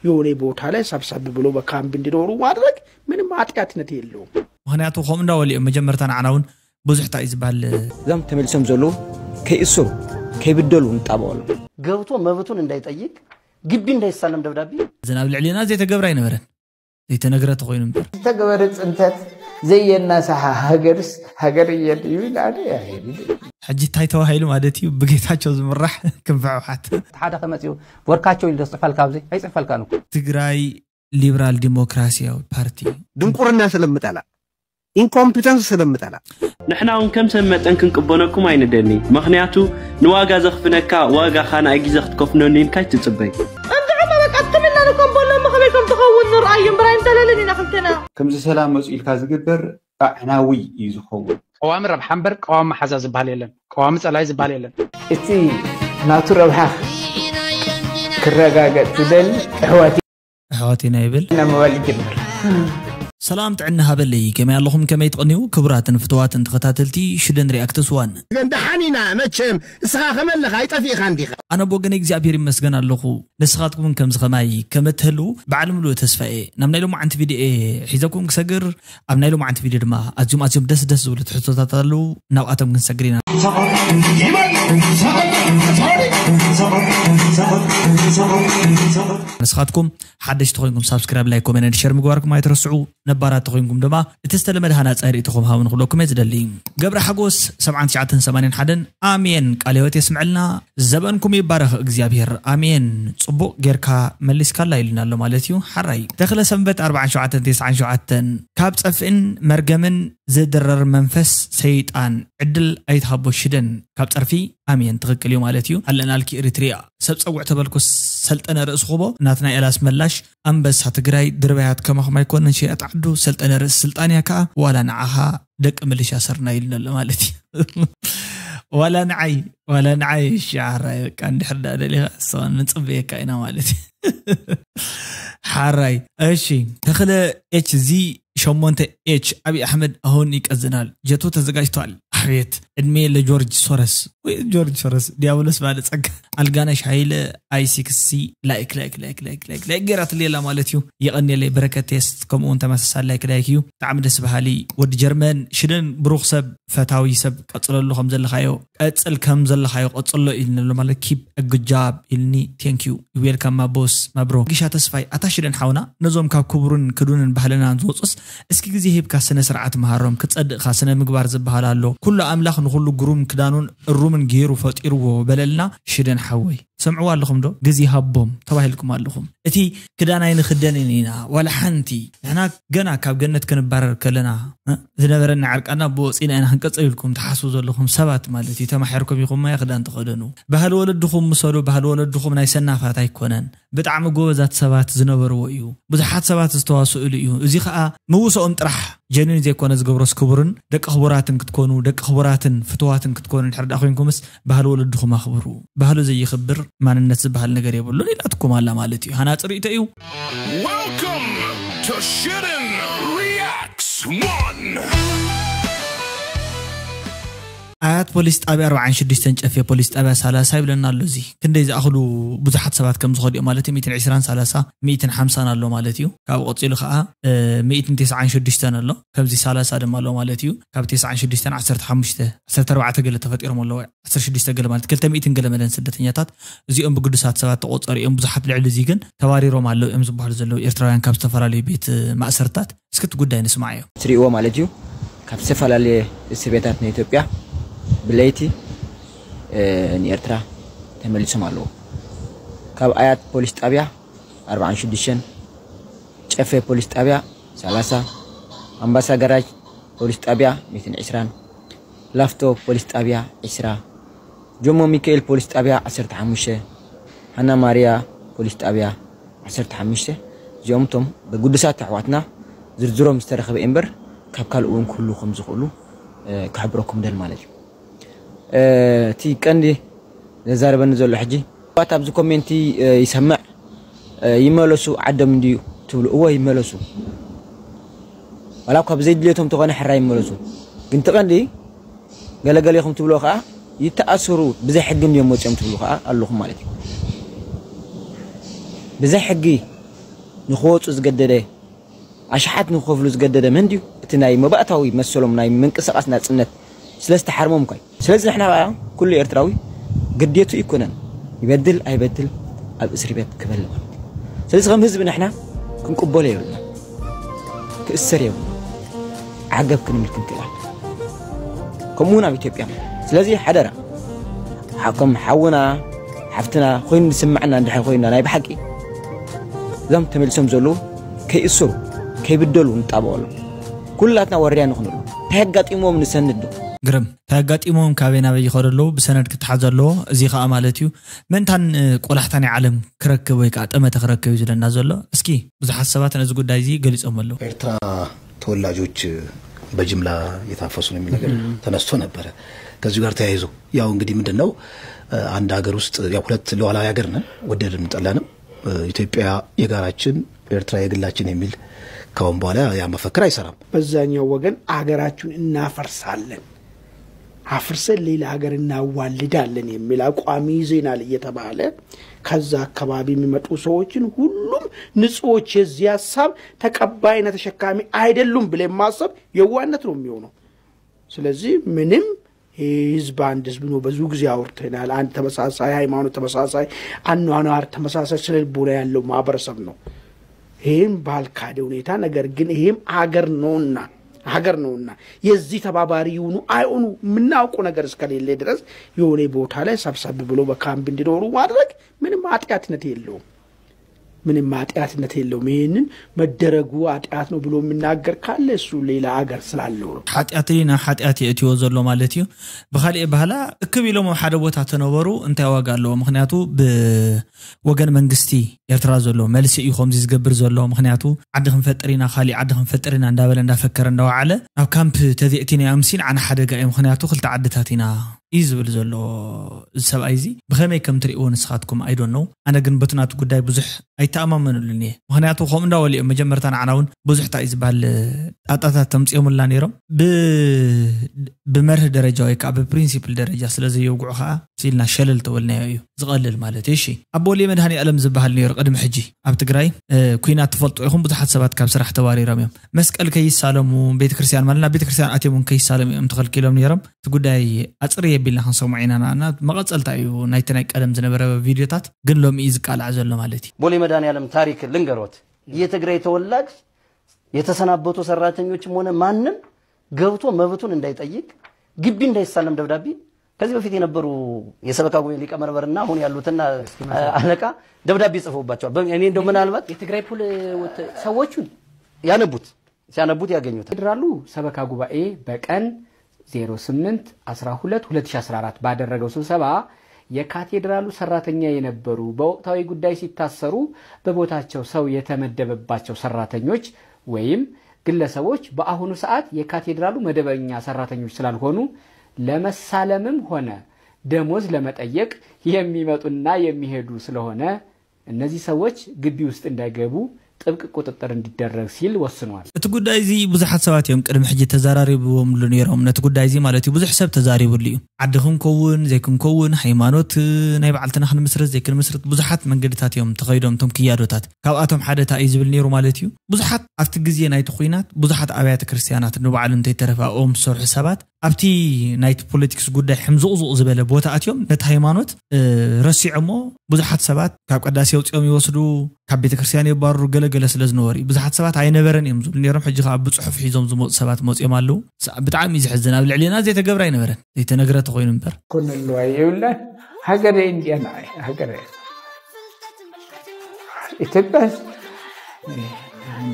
የሆነ ቦታ ላይ ሰብሰብ ብሎ በካምፕ እንዲኖሩ ማድረግ ምንም ኃጢአትነት የለውም። ምክንያቱ ከምኡ እንዳበሉ እዮም መጀመርታ ንዓና እውን ብዙሕ እንታይ እዩ ዝበሃል እዞም ተመሊሶም ዘለዉ ከይእሰሩ ከይብደሉ ንጣበቐሎም። ገብቶ መብቱን እንዳይጠይቅ ግቢ እንዳይሳለም ደብዳቤ እዘን ኣብ ልዕሌና ዘይተገብረ ኣይነበረን ዘይተነግረ ተኮይኑ እምበር ዝተገበረ ፅንተት ዘየናሳሓ ሃገርስ ሃገር እየን እዩ ኢላለ ያሄድ ሕጂ እንታይ ተባሂሉ ማለት እዩ ብጌታቸው ዝምራሕ ክንፍሕውሓት ሓደ ከመፅኡ ወርካቸው ኢሉ ደስፅፈልካ ኣብዚ ኣይፅፈልካን እኮ ትግራይ ሊብራል ዲሞክራሲያዊ ፓርቲ ድንቁርና ስለምጠላ ኢንኮምፒተንስ ስለምጠላ ንሕና እውን ከም ሰብ መጠን ክንቅበለኩም ኣይንደሊ ምኽንያቱ ንዋጋ ዘኽፍለካ ዋጋኻ ንኣይ ግዜ ክትከፍለሉ ኢልካ ኣይትፅበይ እንድዕመ በቃ ትምና ንኮምቦሎ መኸበይ ከም ትኸውን ንርኣዩ እምበር ኣይንተለልን ኢና ክልተና ከምዚ ሰላም መፁ ኢልካ ዝግበር ኣዕናዊ እዩ ዝኸውን ቀዋሚ ረብሓ እምበር ቀዋሚ መሓዛ ዝበሃል የለን ቀዋሚ ፀላይ ዝበሃል የለን እቲ ናቱ ረብሓ ክረጋገጥ ዝደሊ ኣሕዋት ኣሕዋትና ይብል ኢና ምባል ይጅምር ሰላም ጥዕና ሃበለይ ከመይ ኣለኹም ከመይ ትቕንዩ ክቡራትን ፍትዋትን ተኸታተልቲ ሽደን ሪኣክትስ ዋን ደሓን ኢና መቸም እስኻ ከመለኻ ኣይጠፊእኻ እንዲኻ ኣነ ብወገነ እግዚኣብሔር ይመስገን ኣለኹ ንስኻትኩም እውን ከምዚ ኸማይ ከም እትህልዉ በዓል ምሉእ ተስፋ እየ ናብ ናይ ሎማዓንቲ ቪድዮ ሒዘኩም ክሰግር ኣብ ናይ ሎማዓንቲ ቪድዮ ድማ ኣዝዮም ኣዝዮም ደስ ደስ ዝብሉ ትሕቶታት ኣለዉ ናብኣቶም ክንሰግር ኢና ንስኻትኩም ሓደሽቲ ኮይንኩም ሳብስክራይብ ላይክ ኮሜንት ሸር ምግባርኩም ኣይትረስዑ ነባራት ተኮይንኩም ድማ እቲ ዝተለመደ ሃናፃይ ርእትኹም ሃቡ ንክብለኩም እየ ዝደሊ ገብረ ሓጎስ ሰብዓን ትሽዓተን ሰማንያን ሓደን ኣሜን ቃለ ህይወት የስምዐልና ዘበንኩም ይባረኽ እግዚኣብሔር ኣሜን ፅቡቅ ጌርካ መሊስካላ ኢሉና ኣሎ ማለት እዩ ሓራይ ተክለ ሰንበት ኣርባዓን ሸውዓተን ተስዓን ሸውዓተን ካብ ፀፍእን መርገምን ዝድረር መንፈስ ሰይጣን ዕድል ኣይትሃቦ ሽደን ካብ ፀርፊ ኣሜን ትኽክል እዩ ማለት እዩ ኣለናልኪ ኤሪትሪያ ሰብ ጸውዕ ተበልኩስ ሰልጠነ ርእሲ ኹቦ ናትና ኤላስ መላሽ ኣንበሳ ትግራይ ድርባያት ከማኹም ኣይኮነን ሸያጥ ዓዱ ሰልጠነ ርእሲ ስልጣንያ ከኣ ዋላ ንዓኻ ደቂ ምልሻ ሰርና ኢልና ኣሎ ማለት እዩ ዋላ ንዓይ ዋላ ንዓይ ሻራይ በቃ እንድሕር ዳ ደሊኻ እሰዋን ንጽበየካ ኢና ማለት እዩ ሓራይ እሺ ተኽለ ኤች ዚ ሸሞንተ ኤች ኣብይ ኣሕመድ ኣሁን ይቀዝናል ጀቶ ተዘጋጅቷል ኣቤት ዕድሜ ለጆርጅ ሶረስ ወይ ጆርጅ ሶረስ ዲያብሎስ ባለ ጸጋ ኣልጋነሽ ሃይለ ኣይ ሲክስ ሲ ላይክ ላይክ ላይክ ላይክ ላይክ ላይክ ገይራትለይ ኣላ ማለት እዩ የቐንየለይ በረከት ቴስት ከምኡ እውን ተመሳሳሊ ላይክ ላይክ እዩ ብጣዕሚ ደስ በሃሊ ወዲ ጀርመን ሽደን ብሩኽ ሰብ ፈታዊ ሰብ ቀፅለሉ ከም ዘለኻዮ ቀፅል ከም ዘለኻዮ ቀፅሎ ኢልኒ ኣሎ ማለት keep a good job ኢልኒ thank you welcome my boss my bro ጊሻ ተስፋይ ኣታ ሽደን ሓውና ነዞም ካብ ክቡርን ክዱንን ባህልናን ዝወፁስ እስኪ ግዜ ሂብካ ስነ ስርዓት መሃሮም ክፀድእካ ስነ ምግባር ዝበሃል ኣሎ ኩሉ ኣምላኽ ንኩሉ ግሩም ክዳኑን እሩምን ገይሩ ፈጢርዎ በለልና ሽደን ሓወይ ትሰምዕዎ ኣለኹም ዶ ግዜ ሃቦም ተባሂልኩም ኣለኹም እቲ ክዳን ኣይንኽደንን ኢና ዋላ ሓንቲ ንሕና ገና ካብ ገነት ክንባረር ከለና ዝነበረና ዕርቃና ብወፂና ኢና ክንቀፅል ኢልኩም ትሓስቡ ዘለኹም ሰባት ማለት እዩ ተማሒርኩም ኢኹም ማያ ክዳን ተኸደኑ ባህሊ ወለድኹም ምሰሉ ባህሊ ወለድኹም ናይ ሰናፋት ኣይኮነን ብጣዕሚ ጎበዛት ሰባት ዝነበርዎ እዩ ብዙሓት ሰባት ዝተዋስእሉ እዩ እዚ ከዓ ምውስኦም ጥራሕ ጀኒን ዘይኮነ ዝገብሮስ ክቡርን ደቂ ክቡራትን ክትኮኑ ደቂ ክቡራትን ፍትዋትን ክትኮኑ እንድሕር ደኣ ኮይንኩምስ ባህሊ ወለድኹም ኣኽብሩ ባህሉ ዘይኽብር ማንነት ዝበሃል ነገር የብሉን ኢላትኩም ኣላ ማለት እዩ ሃናፂ ርእቶ እዩ Welcome to Shitten Reacts One. ኣያት ፖሊስ ጣብያ ኣርባዓን ሽዱሽተን ጨፌ ፖሊስ ጣብያ ሰላሳ ይብለና ኣሎ እዚ ክንደይ ዝኣኽሉ ብዙሓት ሰባት ከም ዝኸዱ እዮም ማለት እዩ ሚእትን ዕስራን ሰላሳ ሚእትን ሓምሳን ኣሎ ማለት እዩ ካብኡ ቀፂሉ ከዓ ሚእትን ተስዓን ሽዱሽተን ኣሎ ከምዚ ሰላሳ ድማ ኣሎ ማለት እዩ ካብ ተስዓን ሽዱሽተን ዓሰርተ ሓሙሽተ ዓሰርተ ኣርባዕተ ገለ ተፈጢሮም ኣለዉ ዓሰርተ ሽዱሽተ ገለ ማለት ክልተ ሚእትን ገለ መለን ስደተኛታት እዚኦም ብግዱሳት ሰባት ተቆፀሩ እዮም ብዙሓት ልዕሊ እዚ ግን ተባሪሮም ኣለዉ እዮም ዝበሃሉ ዘለዉ ኤርትራውያን ካብ ዝተፈላለዩ ቤት ማእሰርታት እስክቲ ጉዳይ ንስማዕ እዮም ትሪእዎ ማለት እዩ ካብ ዝተፈላለየ እስር ቤታት ናይ ኢትዮጵያ ብለይቲ ንኤርትራ ተመሊሶም ኣለዉ ካብ ኣያት ፖሊስ ጣብያ ኣርባዓን ሽዱሽተን ጨፌ ፖሊስ ጣብያ ሰላሳ ኣምባሳ ገራጅ ፖሊስ ጣብያ ሚእትን ዕስራን ላፍቶ ፖሊስ ጣብያ ዕስራ ጆሞ ሚካኤል ፖሊስ ጣብያ ዓሰርተ ሓሙሽተ ሃና ማርያ ፖሊስ ጣብያ ዓሰርተ ሓሙሽተ እዚኦም እቶም ብግዱሳት ኣሕዋትና ዝርዝሮም ዝተረኸበ እምበር ካብ ካልእ እውን ክህሉ ከም ዝኽእሉ ክሕብረኩም ደል ማለት እዩ እቲ ቀንዲ ዘዛርበኒ ዘሎ ሕጂ ባት ኣብዚ ኮሜንቲ ይሰምዕ ይመለሱ ዓዶም እንድዩ ትብሉ እወ ይመለሱ ዋላ ካብ ዘይድልየቶም ተኾነ ሕራ ይመለሱ ግን ትቐንዲ ገለገሌኹም ትብሎ ከዓ ይተኣሰሩ ብዘይ ሕጊ እንድዮም ወፂኦም ትብሉ ከዓ ኣለኹም ማለት እዩ ብዘይ ሕጊ ንኽወፁ ዝገደደ፣ ኣሽሓት ንክኸፍሉ ዝገደደ መን ድዩ? እቲ ናይ መባእታዊ መሰሎም ናይ ምንቅስቓስ ናፅነት ስለ ዝተሓርሞም እኳ እዩ። ስለዚ ንሕና ከዓ ኩሉ ኤርትራዊ ግዴቱ ይኮነን፣ ይበድል ኣይበድል ኣብ እስሪ ቤት ክበልዕ። ስለዚ ከም ህዝቢ ንሕና ክንቅበሎ የብልና፣ ክእሰር የብልና፣ ዓገብ ክንብል ክንክእል ኣለና። ከምኡ እውን ኣብ ኢትዮጵያ። ስለዚ ሓደራ፣ ሓ- ከም ሓውና ሓፍትና ኮይኑ ዝስምዐና እንድሕር ኮይና ናይ ብሓቂ እዞም ተመሊሶም ዘለዉ ከይእሰሩ ከይብደሉ ንጣበቐሎም። ኩላትና ወርያ ንኹነሉ። እንታይ ኣጋጢሞም ንሰንድ ዶ? ግርም እንታይ ኣጋጢሞም፣ ካበይ ናበይ ይኸዱ ኣለዉ፣ ብሰነድ ክተሓዝ ኣለዎ። እዚ ከዓ ማለት እዩ ምእንታን እ፣ ቆላሕታ ናይ ዓለም ክረክብ ወይ ከዓ ጠመተ ክረክብ እዩ ዝለና ዘሎ። እስኪ ብዙሓት ሰባት ነዚ ጉዳይ እዚ ገሊፆም ኣለዉ። ኤርትራ ተወላጆች በጅምላ እየታፈሱ ነው የሚል ነገር ተነስቶ ነበረ። ከዚሁ ጋር ተያይዞ ያው እንግዲህ ምንድን ነው እ፣ አንድ ሀገር ውስጥ ያው ሁለት ሉዓላዊ ሀገር ነን፣ ወደድንም ጠላንም። እ፣ ኢትዮጵያ የጋራችን፣ ኤርትራ የግላችን የሚል ካሁን በኋላ ያ መፈክር አይሰራም። በዛኛው ወገን አገራችሁን እናፈርሳለን፣ አፍርሰን ሌላ ሀገር እናዋልዳለን የሚል አቋም ይዘናል እየተባለ ከዛ አካባቢ የሚመጡ ሰዎችን ሁሉም ንጹዎች የዚህ ሀሳብ ተቀባይና ተሸካሚ አይደሉም ብለን ማሰብ የዋህነት ነው የሚሆነው። ስለዚህ ምንም ይህ ህዝብ አንድ ህዝብ ነው። ብዙ ጊዜ አውርተናል። አንድ ተመሳሳይ ሃይማኖት፣ ተመሳሳይ አኗኗር፣ ተመሳሳይ ስነ ልቦና ያለው ማህበረሰብ ነው። ይህም ባልካደ ሁኔታ ነገር ግን ይህም ሀገር ነውና ሀገር ነውና የዚህ ተባባሪ ይሁኑ አይሆኑ የምናውቀው ነገር እስከሌለ ድረስ የሆነ ቦታ ላይ ሰብሰብ ብሎ በካምፕ እንዲኖሩ ማድረግ ምንም ኃጢአትነት የለውም። ምንም ኃጢአትነት የለውም። ይህንን መደረጉ ኃጢአት ነው ብሎ የሚናገር ካለ እሱ ሌላ ሀገር ስላለው ነው። ሓጢኣት ናብ ሓጢኣት የእትዎ ዘሎ ማለት እዩ። ብካሊእ ባህላ እክብ ኢሎም ኣብ ሓደ ቦታ ተነበሩ እንታይ ዋጋ ኣለዎ? ምክንያቱ ብወገን መንግስቲ ኤርትራ ዘሎ መልሲ እዩ ከምዚ ዝገብር ዘሎ። ምክንያቱ ዓዲ ክንፈጥር ኢና፣ ካሊእ ዓዲ ክንፈጥር ኢና እንዳበለ እንዳፈከረ እንዳወዓለ ናብ ካምፕ ተዜእቲና ኣምሲን ዓነ ሓደጋ እዩ። ምክንያቱ ክልተ ዓድታት ኢና እዩ ዝብል ዘሎ እዚ ሰብኣይ እዚ። ብኸመይ ከም ትርእይዎ ንስኻትኩም ኣይዶን ነው። ኣነ ግን በቲ ናቱ ጉዳይ ብዙሕ ኣይተኣማመኑሉን እየ። ምክንያቱ ከምኡ እንዳበሉ እዮም መጀመርታ ንዓና እውን ብዙሕ እንታይ እዩ ዝበሃል ጣጣታት ተምፅኦምልና ነይሮም። ብ ብመርህ ደረጃ ወይ ከዓ ብፕሪንሲፕል ደረጃ ስለ ዘየውግዑ ከዓ ሲልና ሸለል ተበልናዮ እዩ ዝቐልል ማለት እዩ። እሺ ኣቦ ወልየ መድሃኒ ኣለም ዝበሃል ነይሩ ቅድሚ ሕጂ ኣብ ትግራይ ኩናት ትፈልጡ ኢኹም። ብዙሓት ሰባት ካብ ስራሕ ተባሪሮም እዮም። መስቀል ከይሳለሙ ቤተክርስትያን ማለት ናብ ቤተክርስትያን ኣትዮም እውን ከይሳለሙ እዮም ተኸልኪሎም ነይሮም። እቲ ጉዳይ ኣፅር የቢልና ክንሰምዖ ኢና። ንኣና መቐፀልታ እዩ ናይቲ ናይ ቀደም ዝነበረ ቪድዮታት ግን ሎሚ እዩ ዝቃላዕ ዘሎ ማለት እዩ። ቦሌ መድኃኔዓለም ታሪክ ልንገሮት። የትግራይ ተወላጅ የተሰናበቱ ሰራተኞችም ሆነ ማንም ገብቶ መብቱን እንዳይጠይቅ ግቢ እንዳይሳለም ደብዳቤ ከዚህ በፊት የነበሩ የሰበካ ጉባኤ ሊቀመንበርና አሁን ያሉትና አለቃ ደብዳቤ ጽፈውባቸዋል። በ- እኔ እንደው ምናልባት የትግራይ ፖል ወት- ሰዎቹን ያነቡት ሲያነቡት ያገኙታል። ፌዴራሉ ሰበካ ጉባኤ በቀን ዜሮ ስምንት አስራ ሁለት ሁለት ሺ አስራ አራት ባደረገው ስብሰባ የካቴድራሉ ሰራተኛ የነበሩ በወቅታዊ ጉዳይ ሲታሰሩ በቦታቸው ሰው የተመደበባቸው ሰራተኞች ወይም ግለሰቦች በአሁኑ ሰዓት የካቴድራሉ መደበኛ ሰራተኞች ስላልሆኑ ለመሳለምም ሆነ ደሞዝ ለመጠየቅ የሚመጡና የሚሄዱ ስለሆነ እነዚህ ሰዎች ግቢ ውስጥ እንዳይገቡ ጥብቅ ቁጥጥር እንዲደረግ ሲል ወስኗል። እቲ ጉዳይ እዚ ብዙሓት ሰባት እዮም ቅድሚ ሕጂ ተዘራሪብዎምሉ ነይሮም። ነቲ ጉዳይ እዚ ማለት እዩ ብዙሕ ሰብ ተዛሪብሉ እዩ። ዓዲ ክንከውን ዘይክንከውን፣ ሃይማኖት ናይ ባዕልትና ክንምስርት ዘይክንምስርት ብዙሓት መንገድታት እዮም ተኸይዶም እቶም ክያዶታት። ካብኣቶም ሓደ እንታይ እዩ ዝብል ነይሩ ማለት እዩ ብዙሓት ኣብቲ ግዜ ናይቲ ኩናት ብዙሓት ኣብያተ ክርስትያናት ንባዕሉ እንተይተረፈ ኣብኦም ዝሰርሑ ሰባት ኣብቲ ናይቲ ፖለቲክስ ጉዳይ ሕምዝቕዝቕ ዝበለ ቦታ ኣትዮም ነቲ ሃይማኖት ረሲዖሞ ብዙሓት ሰባት ካብ ቀዳሲ ኣውፂኦም ይወስዱ፣ ካብ ቤተክርስትያን የባርሩ። ገለገለ ስለ ዝነበሩ እዩ ብዙሓት ሰባት ኣይነበረን እዮም ዝብሉ ነይሮም። ሕጂ ከዓ ብፅሑፍ ሒዞም ዝመፁ ሰባት መፂኦም ኣለዉ። ብጣዕሚ እዩ ዘሕዝን። ኣብ ልዕሊና ዘይተገብረ ኣይነበረን ዘይተነግረ ተኮይኑ እምበር። ኮነ ኣለዋ የብላን። ሃገረ እንዲያ ንዓይ ሃገረ ኢትዮጵያ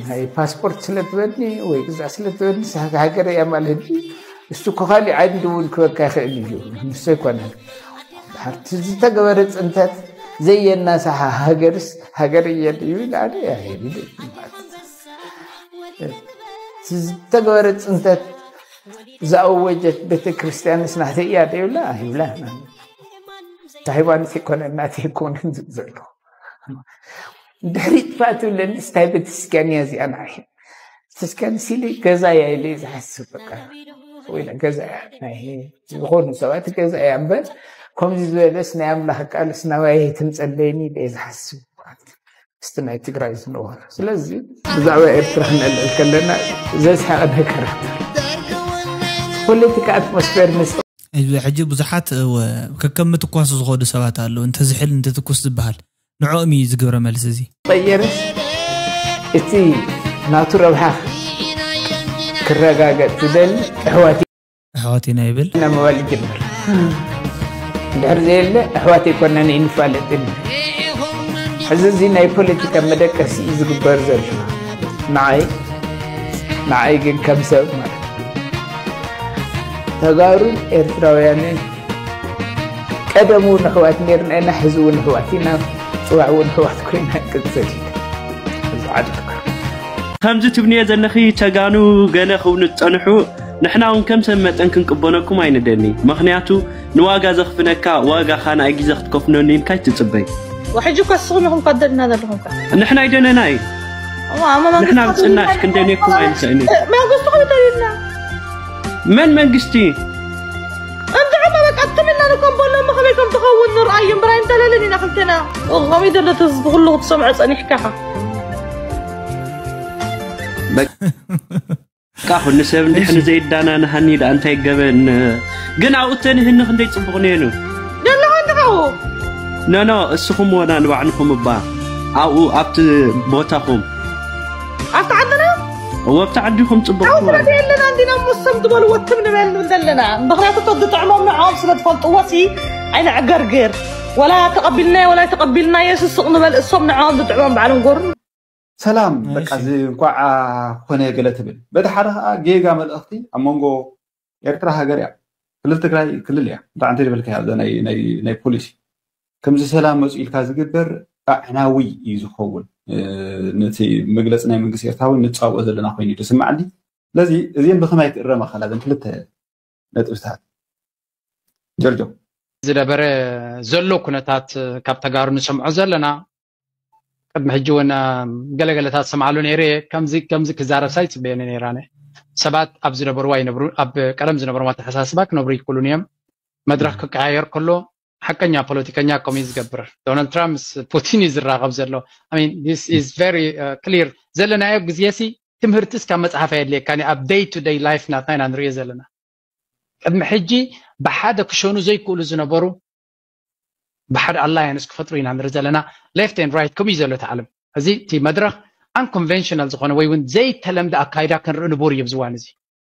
ናይ ፓስፖርት ስለትበኒ ወይ ግዛ ስለትበኒ ሃገረ እያ ማለት እዩ። እሱ እኮ ካሊእ ዓንዲ እውን ክበካ ይኽእል እዩ። ንሱ ኣይኮነን። ድሓር እቲ ዝተገበረ ፅንተት ዘየናሳሓ ሃገርስ ሃገር እየ ድዩ ኢለ ኣነ ኣይብል ማለት እዩ። እቲ ዝተገበረ ፅንተት ዝኣወጀት ቤተክርስትያንስ ናተይ እያ ዶ ይብላ? ኣይብላ። እቲ ሃይማኖት ኣይኮነን ናተይ ኣይኮነን ዝብል ዘሎ። ድሕሪ ጥፋእ ትብለኒ ስታይ ቤተክርስትያን እያ እዚኣ ንዓይ። ቤተክርስትያን ሲሊ ገዛ እያ ኢለ እየ ዝሓስብ። በቃ ወይ ገዛ እያ ናይ ዝኾኑ ሰባት ገዛ እያ እምበር ከምዚ ዝበለስ ናይ ኣምላኽ ቃልስ ናባይ ኣይትምፀለይኒ ኢለ እየ ዝሓስብ። ምስቲ ናይ ትግራይ ዝነበረ። ስለዚ ብዛዕባ ኤርትራ ክነልዕል ከለና ዘስሓቐ ነገር፣ ፖለቲካ ኣትሞስፌር ምስ እዚ ሕጂ ብዙሓት እወ፣ ከከም ምትኳስ ዝኸዱ ሰባት ኣለዉ። እንተዝሕል እንተትኩስ ዝበሃል ንዕኦም እዩ ዝግብረ መልሲ እዚ። ቀየረስ፣ እቲ ናቱ ረብሓ ክረጋገጥ ዝደሊ ኣሕዋት ኣሕዋት ኢና ይብል። ኢና ምባል ይጅምር። እንድሕር ዘየለ ኣሕዋት ኣይኮነን ይንፋለጥን። ሕዚ እዚ ናይ ፖለቲካ መደቀሲ እዩ ዝግበር ዘሎ። ንዓይ ንዓይ ግን ከም ሰብ ማለት ተጋሩን ኤርትራውያንን ቀደም እውን ኣሕዋት ነርና ኢና፣ ሕዚ እውን ኣሕዋት ኢና፣ ፅባሕ እውን ኣሕዋት ኮይና ቅፅል። እዚ ዓድልካ ከምዚ ትብንዮ ዘለኺ ተጋኑ ገለ ክብኑ ዝጸንሑ፣ ንሕና እውን ከም ሰብ መጠን ክንቅበለኩም ኣይንደኒ። ምኽንያቱ ንዋጋ ዘኽፍለካ ዋጋኻ ንኣይ ግዜ ክትከፍለኒ ኢልካ ኣይትጽበይ። ወሕጂ እኮ ንስኹም ኢኹም ከደልና ዘለኹም እኮ። ንሕና ኣይደለናይ። ንሕና ብጽናሽ ክንደልየኩም ኣይንኽእልን። መንግስቲ ኮሚተልና መን መንግስቲ? እንድዕሞ በቃ ትምና ንኮም በሎ እሞ ከመይ ከም ትኸውን ንርኣዩ እምበር ኣይንደለልን ኢና ክልቴና። ከመይ ዘሎ እቲ ህዝቢ ኩሉ ክትሰምዖ ጸኒሕካ ኢኻ። በቃ ኩሉ ሰብ እንዲሕ ንዘይዳና ንሃኒ ደኣ እንታይ ገበን? ግን ኣብኡ ተንህኒ ክንደይ ጽቡቕ ነይሩ። ደለኻ እንድኻ ኣብኡ? ኖ ኖ፣ እስኹም ወና ንባዕልኹም እባ ኣብኡ ኣብቲ ቦታኹም። ኣብቲ ዓድና? እወ ኣብቲ ዓዲኹም ጽቡቕ ኣብኡ ክበል። ስለዚ የለና እንዲና እሞ እሶም ዝበልዎ ትም ንበል ንብል ዘለና። ምኽንያቱ እቶ ዝጥዕሞም ንዕኦም ስለ ዝፈልጥዎ ሲ ኣይነዕገርግር። ወላ ተቐቢልናዮ ወላ ተቐቢልናዮ ስስቕ ንበል፣ እሶም ንዕኦም ዝጥዕሞም ባዕሎም ጎሩ። ሰላም እሺ። በቃ እዚ እንኳዕ ኮነ ገለ ትብል፣ በቲ ሓደ ከዓ ጌጋ መልእኽቲ ኣብ መንጎ ኤርትራ ሃገር እያ፣ ክልል ትግራይ ክልል እያ። እንታይ እንታይ ዝበልካ እዛ ናይ ናይ ናይ ፖሊሲ ከምዚ ሰላም መፁ ኢልካ ዝግበር ኣዕናዊ እዩ ዝኸውን። እ፣ ነቲ መግለፂ ናይ መንግስቲ ኤርትራ እውን ንፃወኦ ዘለና ኮይኑ እዩ ዝስማዓኒ። ስለዚ እዚን ብከማይ ክእረማ ከላ ዘን ክልተ ነጥብታት ጆርጆ ዝነበረ ዘሎ ኩነታት ካብ ተጋሩ ንሰምዖ ዘለና ቅድሚ ሕጂ እውን ገለገለታት ሰምዓሉ ነይረ። ከምዚ ከምዚ ክዛረብ ሳይ ጽበየኒ ነይራነ። ሰባት ኣብ ዝነበርዋ ይነብሩ፣ ኣብ ቀደም ዝነበርዋ ኣተሓሳስባ ክነብሩ ይክእሉን እዮም። መድረክ ክቀያየር ከሎ ሓቀኛ ፖለቲከኛ ከምኡ እዩ ዝገብር። ዶናልድ ትራምፕ ምስ ፑቲን እዩ ዝራኸብ ዘሎ። I mean, this is very, uh, clear። ዘለናዮ ግዜ ሲ ትምህርቲ እስካብ መጽሓፍ ኣየድልየካን እዩ። ኣብ day to day life ናትና ኢና ንሪኦ ዘለና። ቅድሚ ሕጂ ብሓደ ክሸኑ ዘይክእሉ ዝነበሩ ብሓደ ኣላያንስ ክፈጥሩ ኢና ንርኢ ዘለና። Left and right ከምኡ እዩ ዘሎ እቲ ዓለም። እዚ እቲ መድረኽ unconventional ዝኾነ ወይ እውን ዘይተለምደ ኣካይዳ ክንርኢ ንቡር እዩ ኣብዚ እዋን እዚ።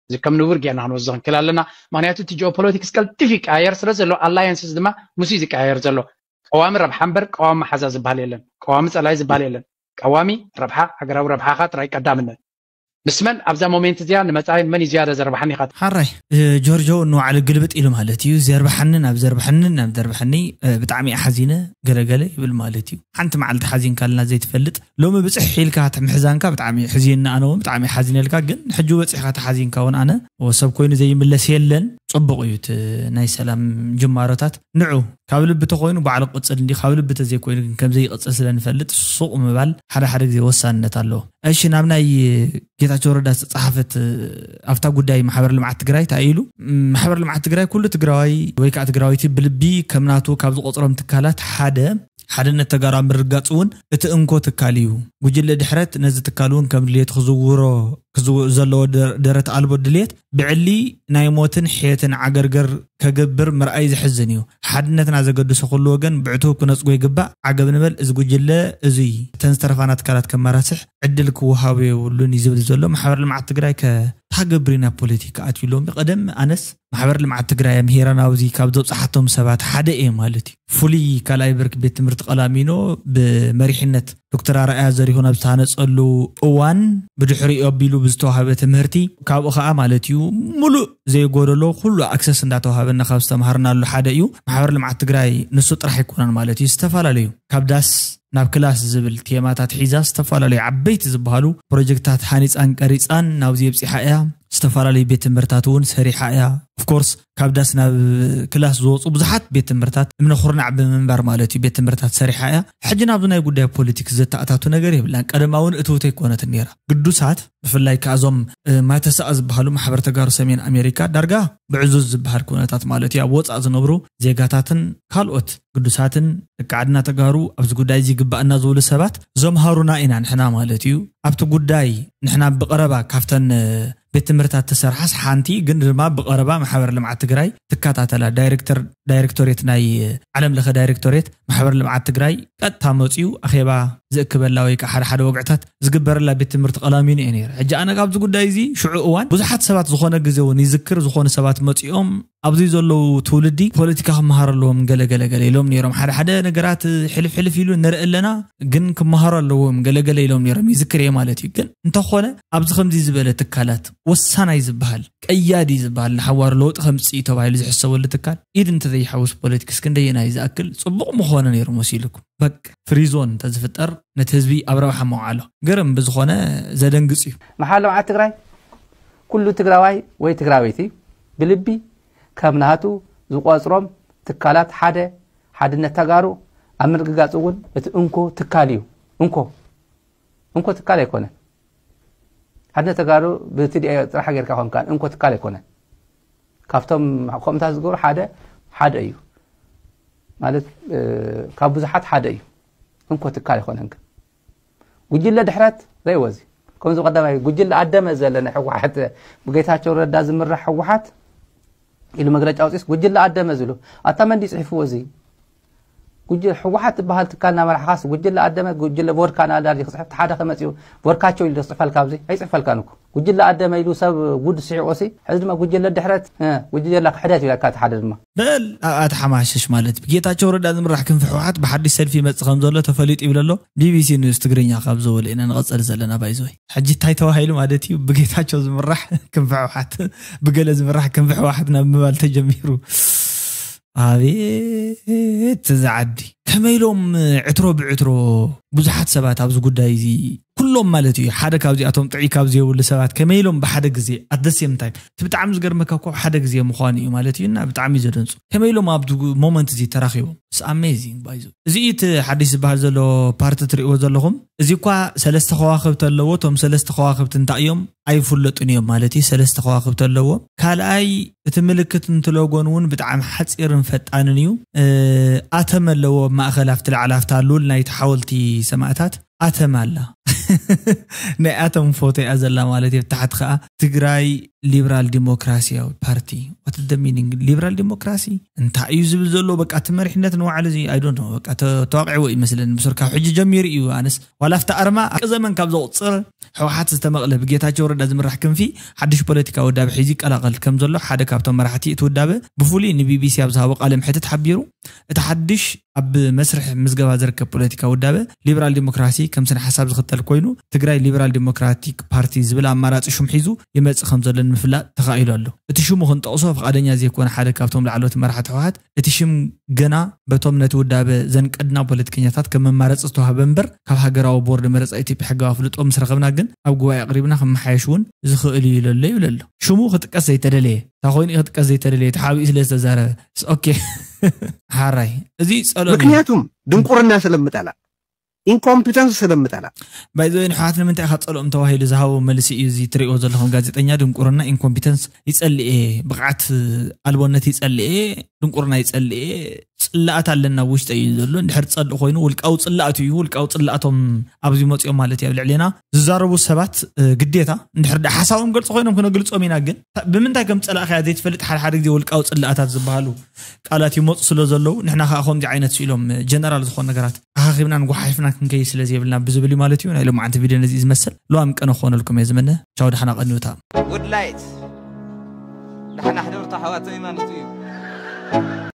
እዚ ከም ንቡር ጌርና ክንወስዶ ክንክእል ኣለና። ምክንያቱ እቲ ጂኦፖለቲክስ ቀልጢፍ ይቀያየር ስለ ዘሎ ኣላያንስስ ድማ ምስ እዩ ዝቀያየር ዘሎ። ቀዋሚ ረብሓ እምበር ቀዋሚ መሓዛ ዝበሃል የለን። ቀዋሚ ጸላይ ዝበሃል የለን። ቀዋሚ ረብሓ፣ ሃገራዊ ረብሓኻ ጥራይ ቀዳምነት። ምስ መን ኣብዛ ሞሜንት እዚኣ ንመጻኢ መን እዩ ዝያዳ ዘርብሓኒ ኢኻ? ሓራይ እ፣ ጆርጆ ንባዕሉ ግልብጥ ኢሉ ማለት እዩ። ዘርብሓኒ ናብ ዘርብሓኒ ናብ ዘርብሓኒ እ፣ ብጣዕሚ እየ ሓዚነ ገለገለ ይብል ማለት እዩ። ሓንቲ መዓልቲ ሓዚንካልና ዘይትፈልጥ ሎሚ ብፅሕ ኢልካ እቲ ምሕዛንካ ብጣዕሚ ሕዚኒ፣ ኣነ እውን ብጣዕሚ ሓዚነልካ። ግን ሕጂ በፂሕካ ተሓዚንካ እውን ኣነ ወ ሰብ ኮይኑ ዘይምለስ የለን። ፅቡቅ እዩ እቲ ናይ ሰላም ጅማሮታት። ንዑ ካብ ልቢ ተኮይኑ ባዕሉ ክቅፅል እንዲ ካብ ልቢ ተዘይኮይኑ ግን ከምዘይቅፅል ስለ ንፈልጥ ሱቅ ምባል ሓደ ሓደ ግዜ ወሳንነት ኣለዎ። እሺ ናብ ናይ ጌታቸው ረዳ ዝተፃሓፈት ኣብታ ጉዳይ ማሕበር ልምዓት ትግራይ እንታይ ኢሉ? ማሕበር ልምዓት ትግራይ ኩሉ ትግራዋይ ወይ ከዓ ትግራወይቲ ብልቢ ከም ናቱ ካብ ዝቆፅሮም ትካላት ሓደ ሓድነት ተጋሩ ኣብ ምርግጋፅ እውን እቲ እንኮ ትካል እዩ። ጉጅለ ድሕረት ነዚ ትካል እውን ከም ድልየቱ ክዝውሮ ክዝውእ ዘለዎ ደረት ኣልቦ ድልየት ብዕሊ ናይ ሞትን ሕየትን ዓገርገር ከገብር ምርኣይ ዘሕዝን እዩ። ሓድነትና ዘገድሶ ኩሉ ወገን ብዕቱብ ክነፅጎ ይግባእ። ዓገብ ንበል እዚ ጉጅለ እዙይ እተን ዝተረፋና ትካላት ከመራስሕ ዕድል ክወሃቦ የብሉን እዩ ዝብል ዘሎ። ማሕበር ልምዓት ትግራይ ከታገብር ኢና ፖለቲካ ኣትዩ ሎሚ ቀደም ኣነስ ማሕበር ልምዓት ትግራይ ኣምሂራ ናብዚ ካብ ዘብፅሓቶም ሰባት ሓደ እየ ማለት እዩ። ፍሉይ ካልኣይ ብርኪ ቤት ትምህርቲ ቀላሚኖ ብመሪሕነት ዶክተር ኣርኣያ ዘሪሁን ኣብ ዝተሃነፀሉ እዋን ብድሕሪኡ ኣቢሉ ብዝተዋህበ ትምህርቲ ካብኡ ከዓ ማለት እዩ ሙሉእ ዘይጎደሎ ኩሉ ኣክሰስ እንዳተዋሃበና ካብ ዝተምሃርናሉ ሓደ እዩ። ማሕበር ልምዓት ትግራይ ንሱ ጥራሕ ኣይኮነን ማለት እዩ። ዝተፈላለዩ ካብ ዳስ ናብ ክላስ ዝብል ቴማታት ሒዛ ዝተፈላለዩ ዓበይቲ ዝበሃሉ ፕሮጀክታት ሃኒፃን ቀሪፃን ናብዚ የብፂሓ እያ። ዝተፈላለዩ ቤት ትምህርታት እውን ሰሪሓ እያ። ኦፍኮርስ ካብ ዳስ ናብ ክላስ ዝወፁ ብዙሓት ቤት ትምህርታት እምነ ኩርናዕ ብምንባር ማለት እዩ ቤት ትምህርታት ሰሪሓ እያ። ሕጂ ናብዚ ናይ ጉዳይ ፖለቲክስ ዘተኣታቱ ነገር የብላን። ቀደማ እውን እትውተይ ኮነት ነይራ። ግዱሳት ብፍላይ ከኣዞም ማተሳኣ ዝበሃሉ ማሕበር ተጋሩ ሰሜን ኣሜሪካ ዳርጋ ብዕዙዝ ዝበሃል ኩነታት ማለት እዩ ኣብ ወፃእ ዝነብሩ ዜጋታትን ካልኦት ግዱሳትን ደቂ ዓድና ተጋሩ ኣብዚ ጉዳይ እዚ ይግባእና ዝብሉ ሰባት ዘምሃሩና ኢና ንሕና ማለት እዩ። ኣብቲ ጉዳይ ንሕና ብቐረባ ካብተን ቤት ትምህርታት ተሰርሓስ ሓንቲ ግን ድማ ብቐረባ ማሕበር ልምዓት ትግራይ ትከታተላ ዳይሬክተር ዳይሬክቶሬት ናይ ዓለም ለኸ ዳይሬክቶሬት ማሕበር ልምዓት ትግራይ ቀጥታ መፅኡ ኣኼባ ዝእክበላ ወይ ከዓ ሓደ ሓደ ወግዕታት ዝግበረላ ቤት ትምህርቲ ቀላሚኑ እየ ነይረ። ሕጂ ኣነ ካብዚ ጉዳይ እዚ ሽዑ እዋን ብዙሓት ሰባት ዝኾነ ግዜ እውን ይዝክር ዝኾኑ ሰባት መፂኦም ኣብዚ ዘለዉ ትውልዲ ፖለቲካ ክመሃር ኣለዎም ገለ ገለ ገለ ኢሎም ነይሮም። ሓደ ሓደ ነገራት ሕልፍ ሕልፍ ኢሉ ንርኢ ኣለና ግን ክመሃሩ ኣለዎም ገለ ገለ ኢሎም ነይሮም ይዝክር እየ ማለት እዩ። ግን እንተኾነ ኣብዚ ከምዚ ዝበለ ትካላት ወሳናይ ዝበሃል ቀያዲ ዝበሃል ንሓዋሩ ለውጢ ከምፅእ እዩ ተባሂሉ ዝሕሰበሉ ትካል ኢድ እንተዘይሓውስ ፖለቲክስ ክንደየናይ ዝኣክል ፅቡቕ ምኾነ ነይሩ መሲልኩም። በቃ ፍሪዞን እንተዝፍጠር ነቲ ህዝቢ ኣብ ረብሓ መውዓሎ ገርም ብዝኾነ ዘደንግፅ እዩ። መሓል ልምዓት ትግራይ ኩሉ ትግራዋይ ወይ ትግራወይቲ ብልቢ ከም ናቱ ዝቆፅሮም ትካላት ሓደ ሓድነት ተጋሩ ኣብ ምርግጋፅ እውን እቲ እንኮ ትካል እዩ። እንኮ እንኮ ትካል ኣይኮነን። ሓድነት ተጋሩ ብቲ ዲኤ ጥራሕ ጌርካ ኮንካ እንኮ ትካል ኣይኮነን። ካብቶም ከምታት ዝገብሩ ሓደ ሓደ እዩ ማለት ካብ ብዙሓት ሓደ እዩ። እንኮ ትካል ኣይኮነን ግን ጉጅለ ድሕረት ዘይወዚ ከምዚ ቀዳማይ ጉጅለ ኣደመ ዘለ ናይ ህወሓት ብጌታቸው ረዳ ዝምራሕ ህወሓት ኢሉ መግለጫ ኣውፂስ ጉጅለ ኣደመ ዝሉ ኣታ መን ድዩ ፅሒፍዎ እዚ ጉጅለ ህወሓት ዝበሃል ትካል እናመራሕኻስ ጉጅለ ኣደመ ጉጅለ ቮድካ ናዳር ክፅሕፍ ሓደ ከመፅኡ ቮድካቸው ኢሉ ዝፅሕፈልካ ኣብዚ ኣይፅሕፈልካን እኮ ጉጅለ ኣደመ ኢሉ ሰብ ጉድ ስሒቆሲ ሕዚ ድማ ጉጅለ ድሕረት ጉጅለ ክሕደት ይብለካ እቲ ሓደ ድማ በል ኣብኣ ተሓማሽሽ ማለት ብጌታቸው ረዳ ዝምራሕ ክንፊ ህወሓት ብሓድሽ ሰልፊ ይመፅእ ከም ዘሎ ተፈሊጡ ይብል ኣሎ። ቢቢሲ ኒውስ ትግርኛ ካብ ዘወለ ኢና ንቐፀል ዘለና ባይዘወይ ሕጂ እንታይ ተባሂሉ ማለት እዩ ብጌታቸው ዝምራሕ ክንፊ ህወሓት ብገለ ዝምራሕ ክንፊ ህወሓት ናብ ምባል ተጀሚሩ። ኣቤት እዚ ዓዲ ከመይ ኢሎም ዕትሮ ብዕትሮ ብዙሓት ሰባት ኣብዚ ጉዳይ እዚ ኩሎም ማለት እዩ ሓደ ካብዚኣቶም ጥዑይ ካብ ዘይብሉ ሰባት ከመይ ኢሎም ብሓደ ግዜ ኣደሴም ታይም እቲ ብጣዕሚ ዝገርመካ እኮ ሓደ ግዜ ምዃኑ እዩ ማለት እዩ እና ብጣዕሚ እዩ ዘደንፁ ከመይ ኢሎም ኣብዚ ሞመንት እዚ ተራኺቦም ስ ኣሜዚንግ ባይዞ እዚ እቲ ሓድሽ ዝበሃል ዘሎ ፓርቲ ትሪእዎ ዘለኹም እዚ እኳ ሰለስተ ከዋኽብቲ ኣለዎ እቶም ሰለስተ ከዋኽብቲ እንታይ እዮም ኣይፍለጡን እዮም ማለት እዩ ሰለስተ ከዋኽብቲ ኣለዎ ካልኣይ እቲ ምልክት እንትሎጎን እውን ብጣዕሚ ሓፂርን ፈጣንን እዩ ኣተም ኣለዎ ማእኸል ኣብቲ ላዕሊ ኣብታ ሉል ናይቲ ሓወልቲ ሰማእታት ኣተም ኣላ ናይ ኣተም ፎቶ እያ ዘላ ማለት እዩ ታሕቲ ከዓ ትግራይ ሊብራል ዲሞክራሲያዊ ፓርቲ what the meaning ሊብራል ዲሞክራሲ እንታይ እዩ ዝብል ዘሎ በቃ እቲ መሪሕነት ንባዕሉ እዚ I don't know በቃ ተዋቂዕዎ ይመስለኒ ብሱር ካብ ሕጂ ጀሚሩ እዩ ኣነስ ዋላ ኣብቲ ኣርማ ዘመን ካብ ዘቑፅር ህወሓት ዝተመቕለ ብጌታቸው ረዳ ዝምራሕ ክንፊ ሓድሽ ፖለቲካዊ ውዳበ ሒዙ ይቀላቐል ከም ዘሎ ሓደ ካብቶም መራሕቲ እቲ ውዳበ ብፍሉይ ንቢቢሲ ኣብ ዝሃቦ ቃለ ምሕትት ሓቢሩ እቲ ሓድሽ ኣብ መስርሕ ምዝገባ ዝርከብ ፖለቲካዊ ውዳበ ሊበራል ዲሞክራሲ ከም ስነ ሓሳብ ዝኽተል ኮይኑ ትግራይ ሊበራል ዲሞክራቲክ ፓርቲ ዝብል ኣማራፂ ሹም ሒዙ ይመፅእ ከም ዘሎ ንምፍላጥ ተኻኢሉ ኣሎ። እቲ ሽሙ ክንጠቕሶ ፍቓደኛ ዘይኮነ ሓደ ካብቶም ላዕለዎት መራሕቲ ህወሓት እቲ ሽም ገና በቶም ነቲ ውዳበ ዘንቀድና ፖለቲከኛታት ከም መማረፂ ዝተዋህበ እምበር ካብ ሃገራዊ ቦርድ መረፃ ኢትዮጵያ ሕጋዊ ኣፍልጦ ምስ ረኸብና ግን ኣብ ጉባኤ ኣቕሪብና ክመሓየሽ እውን ዝኽእል እዩ ኢሉ ኣሎ ይብል ኣሎ። ሽሙ ክጥቀስ ዘይተደለየ እንታይ ኮይኑ እዩ ክጥቀስ ዘይተደለየ ተሓቢኡ ስለ ዝተዛረበ ኦኬ ሓራይ እዚ ፀሎት እዩ። ምክንያቱም ድንቁርና ስለምጠላ ኢንኮምፒተንስ ስለምጠላ ባይዘወይ ንሕዋት ንምንታይ ኢኻ ጸልኦም ተባሂሉ ዝሃቦ መልሲ እዩ እዚ ትሪእዎ ዘለኹም ጋዜጠኛ ድንቁርና ኢንኮምፒተንስ ይጸልኤ ብቕዓት ኣልቦነት ይጸልኤ ድንቁርና ይጸልኤ ጽላኣት ኣለና ኣብ ውሽጠይ እዩ ዘሎ እንድሕር ጸልእ ኮይኑ ውልቃዊ ጽላኣቱ እዩ ውልቃዊ ጽላኣቶም ኣብዚ መጽኦም ማለት እዩ ኣብ ልዕሌና ዝዛረቡ ሰባት ግዴታ እንድሕር ዳ ሓሳቦም ገልጹ ኮይኖም ክነግልጾም ኢና ግን ብምንታይ ከም ጸላእካ ዘይትፈልጥ ሓደ ሓደ ግዜ ውልቃዊ ጽላኣታት ዝበሃሉ ቃላት ይመፁ ስለ ዘለዉ ንሕና ከዓ ከምዚ ዓይነት ስኢሎም ጀነራል ዝኾኑ ነገራት ኣኻኺብናን ጓሓሒፍና ክንከይድ ስለ ዘይብልና ብዝብል እዩ ማለት እዩ ናይ ሎማዓንቲ ቪድዮ ነዚ ዝመስል ለዋም ቀነ ክኾነልኩም እየ ዝምነ ቻው ደሓና ቀንዩታ ጉድላይት ደሓና ሕደርቱ ኣሕዋተይ ማለት እዩ